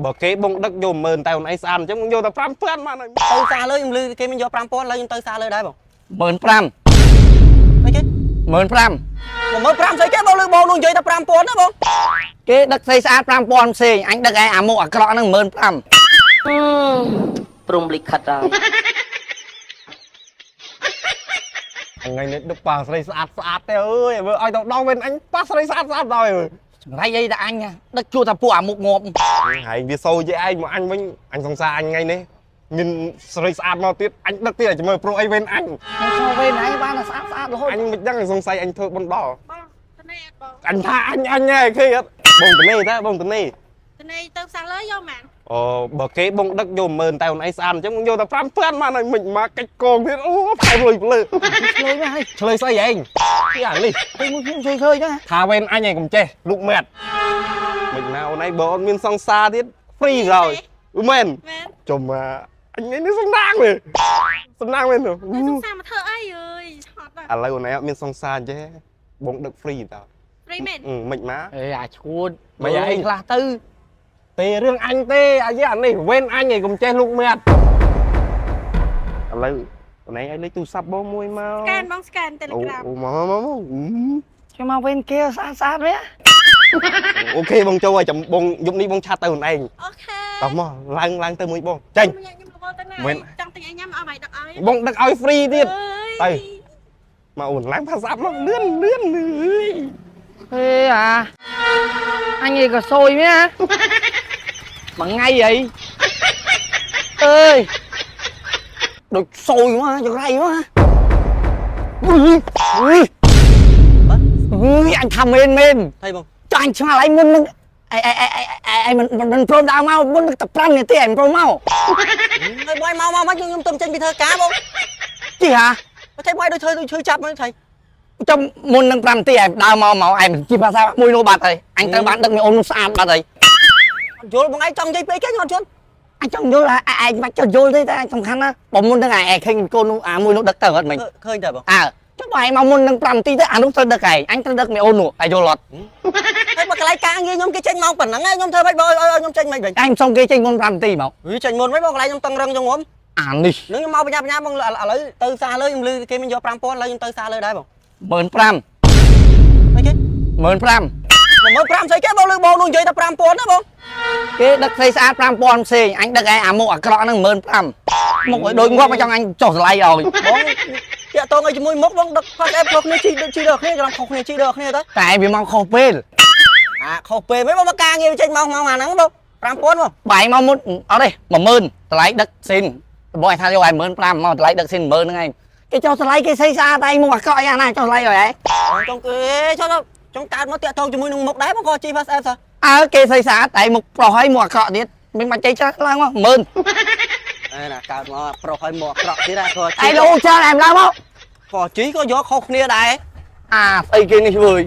បើគេបងដឹកយក10000តែអូនឯងស្អាតអញ្ចឹងបងយកតែ5000បានហើយ ទៅសារលើខ្ញុំលឺគេមិនយក5000ឡើយខ្ញុំទៅសារលើដែរបង 15000 អីគេ 15000 15000ស្អីគេបងលឺបងនោះនិយាយតែ5000ណាបង គេដឹកស្អីស្អាត5000ផ្សេងអញដឹកឯអាមុខអាក្រក់ហ្នឹង15000 ព្រំលិខិតហើយ ថ្ងៃនេះដឹកប៉ាស្រីស្អាតស្អាតទេអើយមើលឲ្យទៅដល់វិញអញប៉ាស្រីស្អាតស្អាតដល់អើយ ចង្រៃអីតែអញដឹកជួតែពួកអាមុខងាប់ ហើយវាសូជាឯងមកអញវិញអញសង្សារអញថ្ងៃនេះមានស្រីស្អាតមកទៀតអញដឹកទៀតឲ្យមើលប្រុសអីវិញអញ អញចូលវិញឯងបានតែស្អាតស្អាតរហូត អញមិនដឹងសង្ស័យអញធ្វើបុណ្យដល់ បងតនេអត់បង អញថាអញអញហើយឃើញអត់បងតនេតាបងតនេ តនេទៅផ្សារលើយកម៉ាន អូបើគេបងដឹកយក10000តែអូនឯងស្អាតអញ្ចឹងបងយកតែ5000បានហើយមិនមកកិច្ចកងទៀតអូផ្លែលុយភ្លើ ឆ្លើយហើយ ឆ្លើយស្អីឯងពីអានេះ ពេលមួយខ្ញុំជួយឃើញហ្នឹង ថាវេនអញឯងកុំចេះលូកមាត់មិនណាអូនឯងបើអត់មានសង្សារទៀត free rồi អឺមែន មែន ចុំអញនេះសំណាងមែនសំណាងមែន ទៅសង្សារមកធ្វើអីអើយហត់ ឥឡូវអូនឯងអត់មានសង្សារចេះបងដឹក free តើ free មែន មិនមក អេអាឈួត មិនឯង ខ្លះទៅ ទេរឿងអញទេអាយអានេះវេនអញឯងកុំចេះលូកមាត់ឥឡូវអូនឯងឲ្យលេខទូរស័ព្ទបងមួយមក ស្កែនបងស្កែន Telegram អូមកមកមក ខ្ញុំមកវិញគេស្អាតស្អាតវិញ OK បងចូលឲ្យចាំបងយប់នេះបង chat ទៅអូនឯង OK តោះមកឡើងឡើងទៅមួយបងចេញ ខ្ញុំរវល់ទៅណា មែន ចង់ទិញអីញ៉ាំឲ្យបាយដឹកឲ្យ បងដឹកឲ្យ free ទៀត អើយ ទៅ មកអូនឡើងផាសាប់មកលឿនលឿនអើយ ហេអាអញឯងក៏សួយមែនមួយថ្ងៃអីអើយដូចសួយមកចង្រៃមកអុយអុយអុយអញថាមែនមែន ថៃបង ចាញ់ឆ្ងល់ឯងមុននឹងឯឯឯឯឯមិនមិនព្រមដើរមកមុននឹងតែ5នាទីឯងព្រមមក ហើយបងមកមកមកខ្ញុំទៅចេញពីធ្វើការបង ជីហា ថៃបងដូចធ្វើដូចឈឺចាប់ហ្នឹងថៃ ចាំមុននឹង5នាទីឯងដើរមកមកឯងជីភាសាមួយនោះបាត់ហើយអញត្រូវបានដឹកមីអូននោះស្អាតបាត់ហើយ អត់យល់បងឯងចង់និយាយពេកគេខ្ញុំអត់យល់ អញចង់យល់ឯងមិនចង់យល់ទេតែសំខាន់ណាបើមុននឹងឯងឃើញកូននោះអាមួយនោះដឹកទៅអត់មិញ ឃើញតែបង អើចុះបើឯងមកមុននឹង5នាទីទៅអានោះត្រូវដឹកឯងអញត្រូវដឹកមីអូននោះឯងយល់អត់ ហើយបើកន្លែងការងារខ្ញុំគេចេញម៉ោងប៉ុណ្ណឹងខ្ញុំធ្វើម៉េចបងឲ្យខ្ញុំចេញម៉េចវិញ ឯងសុំគេចេញមុន5នាទីមក វាចេញមុនវិញបងកន្លែងខ្ញុំតឹងរឹងចងងំ អានេះ នឹងខ្ញុំមកបញ្ញាបញ្ញាបងឥឡូវទៅសារលើខ្ញុំលឺគេមិនយក5000ឡើយខ្ញុំទៅសារលើដែរបង 15000 អីគេ 15000 15000ស្អីគេបងលឺបងនោះនិយាយតែ5000ណាបង គេដឹកស្អីស្អាត5000ផ្សេងអញដឹកឯងអាមុខអាក្រក់ហ្នឹង15000មុខឲ្យដូចងាប់មកចង់អញចុះតម្លៃឲ្យ បងតាក់តងឲ្យជាមួយមុខបងដឹកផាសអេបខុសគ្នាជីជីដល់គ្នាច្រឡំខុសគ្នាជីដល់គ្នាទៅ តែវាមកខុសពេល អាខុសពេលមិនបងមកការងារចេញម៉ោងម៉ោងអាហ្នឹងបង5000បង បែងមកមុនអត់ទេ10000តម្លៃដឹកស៊ីនបងឯងថាយកឯង15000មកតម្លៃដឹកស៊ីន10000ហ្នឹងឯងគេចុះតម្លៃគេស្អីស្អាតឯងមុខអាក្រក់យ៉ាងណាចុះតម្លៃឲ្យឯង ចង់គេចង់ចង់កើតមកតាក់តងជាមួយនឹងមុខដែរបងក៏ជីផាសអេបសោះ អើគេស្អីស្អាតតែមុខប្រុសហើយមុខអាក្រក់ទៀតមិនបាច់ចេះច្រើនឡើងមក10000 អេណាកើតមកប្រុសហើយមកអាក្រក់ទៀតក៏ ឯងលោច្រើនឯងឡើងមក ក៏ជីក៏យកខុសគ្នាដែរ អាស្អីគេនេះវើយ